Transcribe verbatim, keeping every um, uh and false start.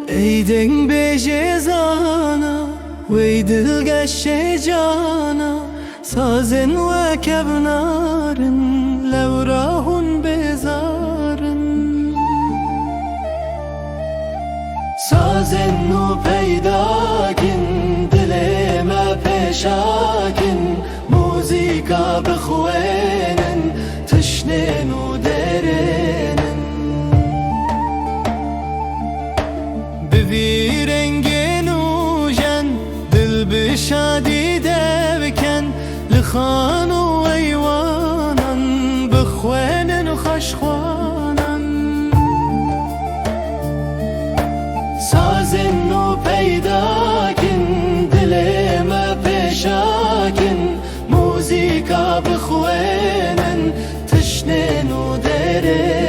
Ey dengbêjê zana, wey dilgeşê cana, sazên we kevnar in, lewra hûn bêzar in. Sazên nû peyda kin, dilê me pêşa kin, muzîka bixwênin, tişnên û derênin. Bi vî rengê nûjen, dil bi şadî deviken, li xan û eywanan bixwênin xweşxwanan. Sazên nû peyda kin, dilê me pêşa kin, muzîka bixwênin, tişnên û derê